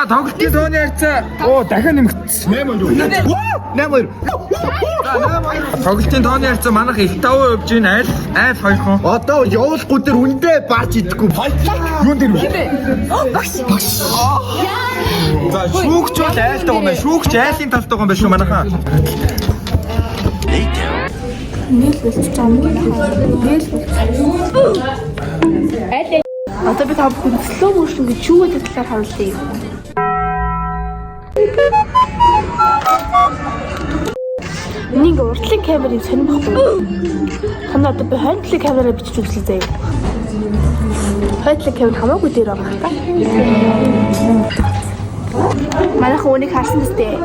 За, тоглолтын тооны харьцаа. Оо, дахиад нэмэгдсэн. 8-2. 8-2. Тоглолтын тооны харьцаа манайх их 5 явж байна. Айл айл хоёрхон. Одоо явуулахгүй дээр үндэ барж идэхгүй. Юун дээр вэ? Багш. За, шүүгч бол айлтай юм байна. Шүүгч айлын талтай юм байна шүү манайхаа. Нийл болчих жаа. Нийл болчих. Одоо би та бүхэн slow motion гэж юу гэдэг талаар харуулъя. Миний ингээ урдлын камер юм сонирн баггүй. Танд одоо би хойд талын камераар бичиж үзлээ заяа. Хойд талын камер хамаагүй дээр байгаа юм та. Манайхан үүнийг харсан гэжтэй.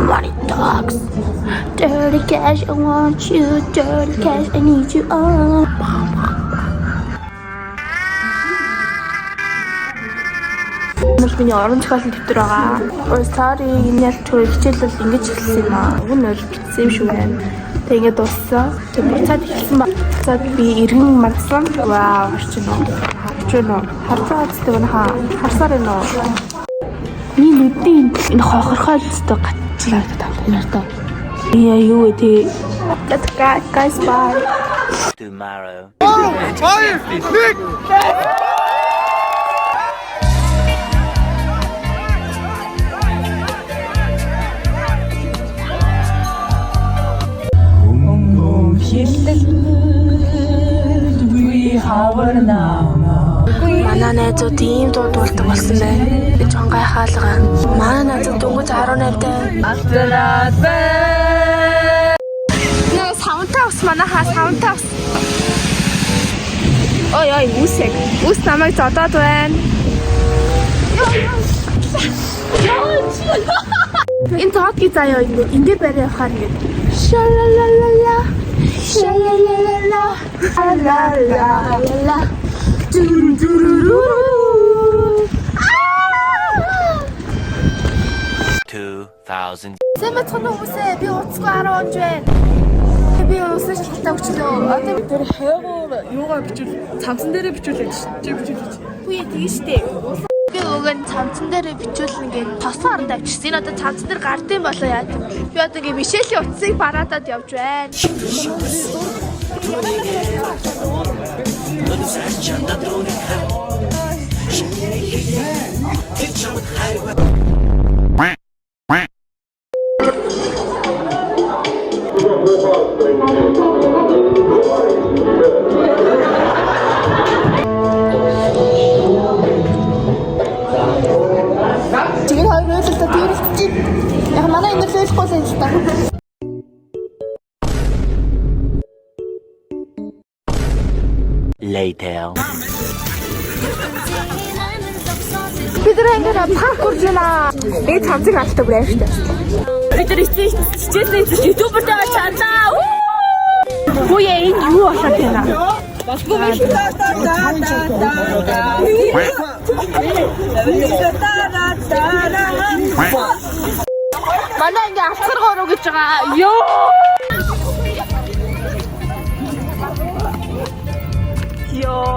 Money talks. Dirty cash, I want you. Dirty cash, I need you all. Энэ бол миний орон зохиолын дэвтэр байгаа. Ой, sorry, энэ ялч хичээл бол ингэж эхэлсэн юм аа. Уг нь бол битсэн юм шиг байна. Тэг ингээд дууссан. Тэг буцаад эхэлсэн ба. Буцаад би эргэн мадсан. Вау, харч байна уу? Харч байна уу? Харж байгаа зү манайхаа. Харсаар байна уу? Миний нүдний энэ хохирхой л зү гацлаа гэдэг там энэ та. Яа юу вэ тий? Let's go guys, bye. Tomorrow. 2 1. Манай найзууд ийм дуу дуулдаг болсон байна. Би жоон гайхаалгаа. Манай найзууд дөнгөж 18 таа. Наа савнтаа ус манайхаа савнтаа ус. Ой ой үсэг. Үс намайг зодоод байна. Энэ зодгийг заяа ингэ энэ дээр барай явахаар ингэ. Шалалалала. Шалалалала. Ла ла ла. Дүрүрүрү. 2000 Сайн бацхан хүмүүсээ, би уцгүй 10 онж байна. Би усан шалгалтаа өчлөө. Одоо Тэр хойгоор юугаа бичүүл цамцан дээрээ бичүүлээд чи бичүүлээч. үгүй тэгэн штэ. Би уг нь цамцан дээр бичүүлнэ гэж тосон оронд авчирсан. Энэ одоо цамцан дээр гардыг болоо яа гэм. Би одоо ингээ Мишелийн утсыг бараадад явж байна. Тэгээд хоёр ойлолтоо тэрэлтэж байна. Яг манай энэ л ойлохгүй л юм л та. Later. Бид нар ингээд парк урж байна. Би цамцыг алддаг бүр ааштай. Бид нар хичээлээ хийсэн ютубертайгаа чанлаа. Хүүе, энэ юу болоод байна? Манай ингээ алцгар гурав гэж байгаа. Йоо. Йоо.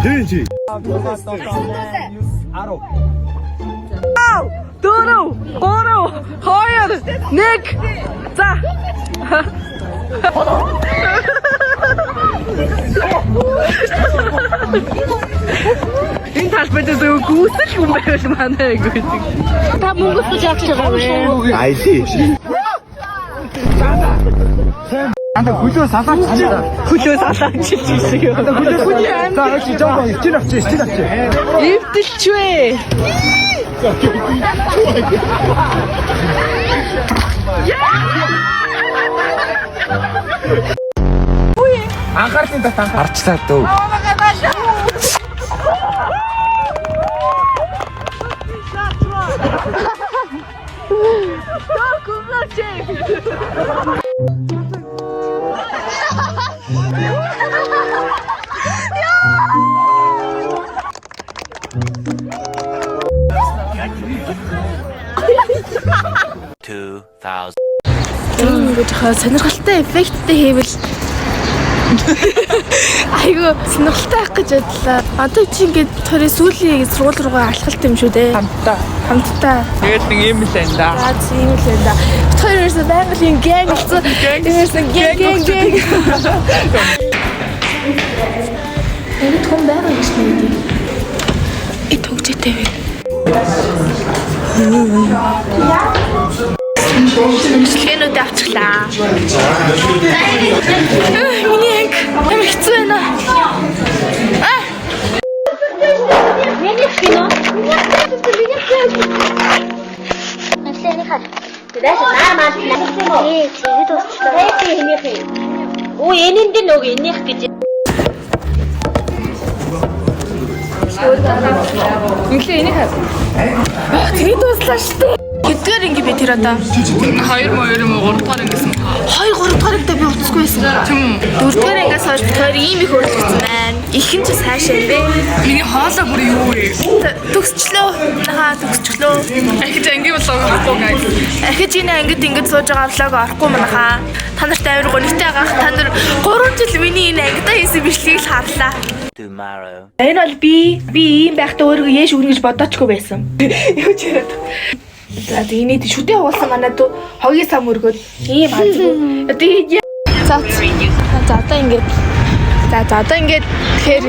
Дэн чи. 4 3 2 1. За. Энэ талбай дээр зөв гүйцэл хүн байвал манай гэдэг. Та мөнгө гэж авч байгаа юм. Айлээ. Анда хөлөө салаач. Хөлөө салаач шиг юм. Хөлөө. За, очи жоо, ичэн авчи, ичэн авчи. Эвдэлчвэ. Анхаарлын тат анхаарчлаа дөө. 2000. Ингэ жоохон сонирхолтой эффекттэй хийвэл айгүй сонирхолтой байх гэж бодлоо. Одоо чи ингээд төрийн сүүлийн сургууль руугаа алхалт юм шүү дээ. Хамтдаа. Хамтдаа. Тэгэл нэг юм л энэ да. За тийм л энэ да. Бид хоёр ерөөсөө байгалийн гэнг болсон. Ерөөсөө гэнг гэнг гэнг. Энд хүн байгаа гэж мэдээ. Э төгжээтэй вэ? Бичлэгнүүд авчихлаа. Миний анги амар хэцүү байна. Миний кино. Үу энэнд нь үг энийх гэж. Инглээ энийг хар. Тэгээд дуслаа шүү дээ. Хэдгээр анги би тэр одоо 2 мо 2 мо 3 дугаар ангисэн. 2 3 дугаар ангидаа би уцсгүй байсан. Тийм үү? Дөрөвдүгээр ангиас хойш бид хоёр ийм их өөрчлөгдсөн байна. Их нь ч цаашаа юм бэ. Миний хоолой бүр юу вэ? Төгсчлөө. Нахаа төгсчлөө. Ахиж анги болоо орохгүй guys. Ахиж энэ ангид ингэж сууж байгаа влог орохгүй манахаа. Та нарт амар гонигтай байгаах. Та нар 3 жил миний энэ ангидаа хийсэн бичлэгийг л харлаа. Tomorrow. Энэ бол би ийм байхдаа өөрийгөө яаш өгнө гэж бодоочгүй байсан. Юу ч яриад. За тэгний шүдэ хуулсан манай дүү хогийн сам өргөөд ийм азгүй. Тэгээ за за одоо ингэж за одоо ингэж тэгэхээр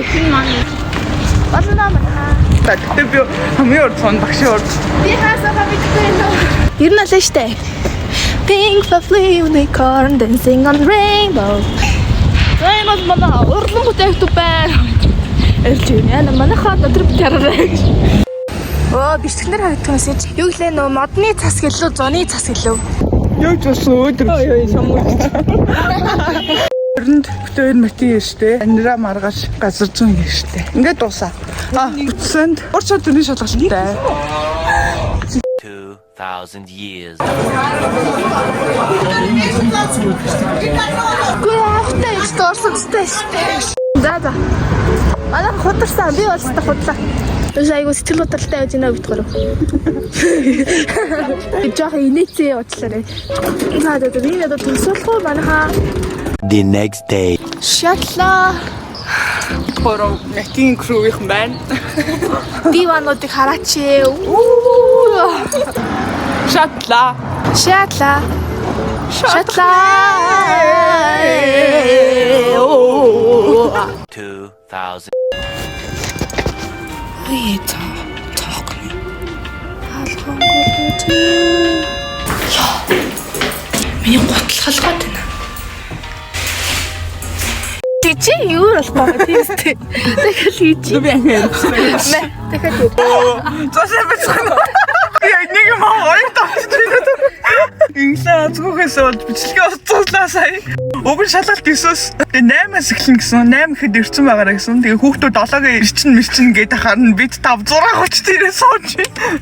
болно манаа. За тэгтээ би хамгийн урд сон багшийн урд. Би хаасаа мэдгүй юм. Ер нь алаа штэ. Pink fluffy unicorn dancing on rainbow. Энэ бол манай урлан бүтээгдэхүүн байна. Ирж байна. Манайхаа өдөр бит хараарай гэж. Оо бичлэгнэр харагдах юмс чи. Юу гэлээ нөө модны цас гэлөө зуны цас гэлөө. Юу ч болсон өөдөр. Ой ой самуу. Өрөнд битээр мати штэ. Анира маргааш газар зүүн штэ. Ингээд дуусаа. А бүтсэнд урч өдрийн шалгалттай. 2000 years. Үгүй аахтай их дурсан өстэй штэ. За за. Манай хударсан би бол өстэй худлаа. Өс айгу сэтгэл хөдлөлтэй байж байна бид гурав. Би жоох инээцээ уучлаарай. За за за би одоо төсөөлөх манайхаа The next day. шатлаа. Гурав матийн крүүгийнхэн байна. Дивануудыг хараач ээ. Үу. Шатлаа. Шатлаа. Шатлаа. 2000. Ой цоох. Алхангууд. Яа. Миний гутал халгаад байна. Тэг чи юу болох байгаа тийм үстэй. Дахиад хийж. Би анги ярьсан. Мэ дахиад хий. Зосоо бицсэн. Яа нэг юм хоёр тавчих. Инглээ азгүйхээс болж бичлэгээ уцуулаа сая. Уг нь шалгалт 9-өөс тэгээ 8-аас эхэлнэ гэсэн. 8 гэхэд ирсэн байгаараа гэсэн. Тэгээ хүүхдүүд 7-ыг ирчин мэрчин гэдэг харна бид 5 6:30 дээрээ сууж.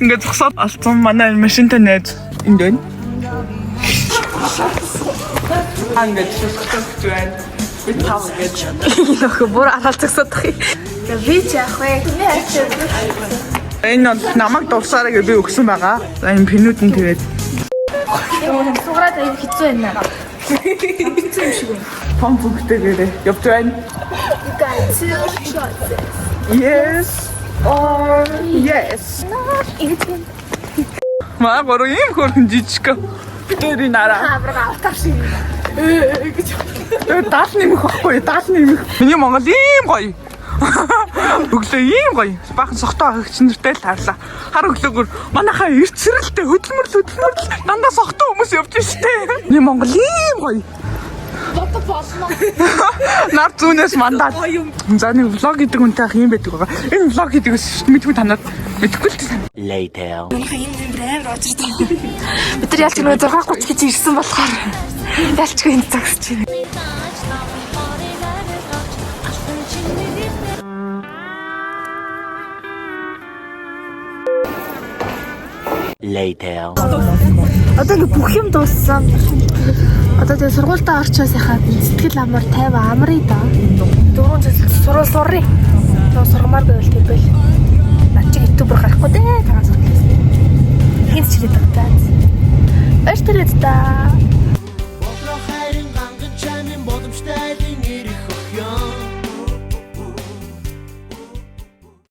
Ингээд зогсоод олцсон манай машинтай найз энд байна. Ингээд шүсгэж байна. Би 5 гэж. Нөхөө бүр алаал зогсоод тах юм. За би ч яах вэ? Миний хайртай. Энэ бол намайг дурсаараа гэж би өгсөн байгаа. За энэ пинүүд нь тэгээд Сугараад аюу хэцүү байна. Хэцүү юм шиг байна. том зүгтэйгээрээ явж байна. You got two choices. Yes or yes. Ингэж юм. Маа гурав ийм хөөрхөн жижиг. Битэрийн нараа. Авраг автар шиг. Гэж. Тэр 70 нэмэх байхгүй 70 нэмэх. Миний Монгол ийм гоё. Өглөө ийм гоё. Баахан сохтоо ахигч нартай л харлаа. Хар өглөөгөр манайхаа эрт сэрэлтэй хөдөлмөрлө хөдөлмөрлө дандаа сохтоо хүмүүс явж штэ. Миний Монгол ийм гоё. Бодо болно. Нар зүүнээс мандаад. За нэг влог гэдэг үнтэй ах юм байдаг байгаа. Энэ влог гэдэг ус мэдгүй танаад мэдэхгүй л дээ. Later. Манайха ийм юм амар очирдаг. Бид нар ялч нөгөө 6:30 гэж ирсэн болохоор ялчгүй энд зогсож байна. Later. Одоо ингээ бүх юм дууссан. Одоо тэгээ сургуультаа орчоо сайхан сэтгэл амар тайван амрыг да. 4 жил сурвал сурыг. Тоо сургамаар байвал тэгвэл над чи ютубер гарахгүй дээ тагаа сургуулиас. Хинт ч ирээд байгаа. Баярлалаа.